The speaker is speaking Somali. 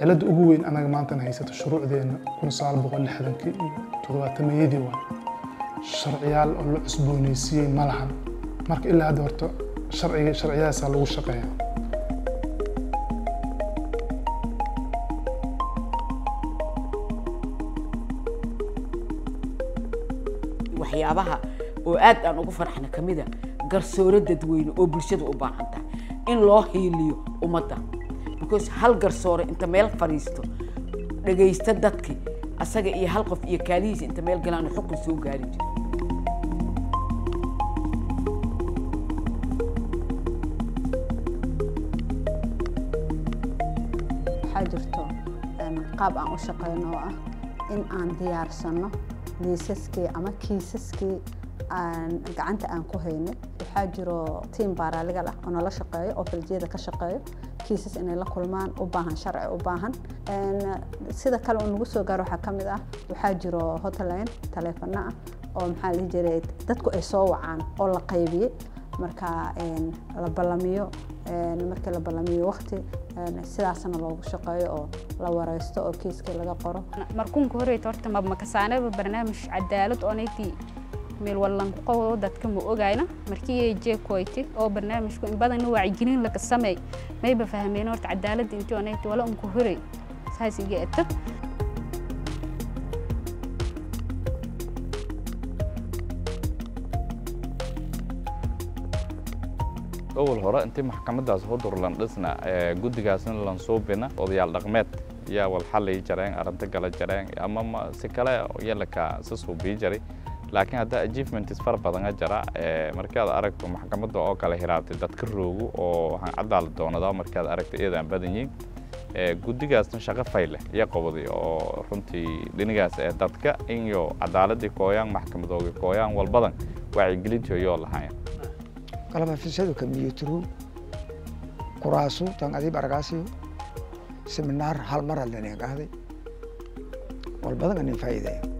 Cilada ugu weyn anaga maantana haysato shuruucdeena 1960kii iyo 70-yadii waay, sharciyaal oo la cusboonaysiiyey ma lahan. Marka ilaa hadda horta sharciga sharciyadaasaa lagu shaqeeyaa. Waxyaabaha oo aad aan ugu farxna kamida garsoore dadweyne oo bulshada u baahan tahay in loo hiiliyo ummadda, because hal garsoore inta meel fadhiisto dhegaysta dadki asaga iyo hal qof iyo kaalihiisa inta meel galaan xukun soo gaari jira. Waxaa jirto qaab aan u shaqeyno oo ah in aan diyaarsano liisaskii ama kiisaskii aan gacanta aan ku haynay. Waxaa jiro team paralegal ah oo nala shaqeeyo oo faljiyada ka shaqeeyo, kiisas inay la kulmaan u baahan, sharci u baahan. Sida kale uu nagu soo gaaro waxaa ka mid ah, waxaa jiro hotline taleefano ah oo, maxaa la dhihi jiray, dadku ay soo wacaan oo la qaybiyey. Marka la ballamiyo, markii la ballamiyo waqti sidaasna loogu shaqeeyo oo la wareysto oo kiiskii laga qoro. Markuunka horeyta horta mabmakasaanaba barnaamij cadaalad oonaytii meel wallan ku qabo dadka ma ogayna. Markii ay jeekoyti oo barnaamijku in badan wacyigelin laga sameey, mayba fahmeen horta cadaaladda intii oonaytii wala unku horey saas iga eta. Awal hore intii maxkamadaas Hudur lan dhisna, guddigaasna lan suubina, odayaal dhaqmeed yaa wal xalay jareen, arrinta gala jareen ama si kale yalaka si suubii jaray. Laakiin hadda achievements fara badan jira. Markaad aragto maxkamadda oo kale hiraabtay dadka roogu oo waxaan cadaal doonada, markaad aragto iyadaan badan yihiin, guddigaasna shaqo fayle iyo qobaday oo runtii dhinigaas ee dadka inyo cadaaladii kooyaan, maxkamadoogi kooyaan, walbadan wacyigelintii yoo lahayn. Qalab xafiisyadu, kombiyuutaru, kuraasu tan adiib argaasiyo. Seminaar hal mar alaneen qaaday, walbadan anin faa'iideeya.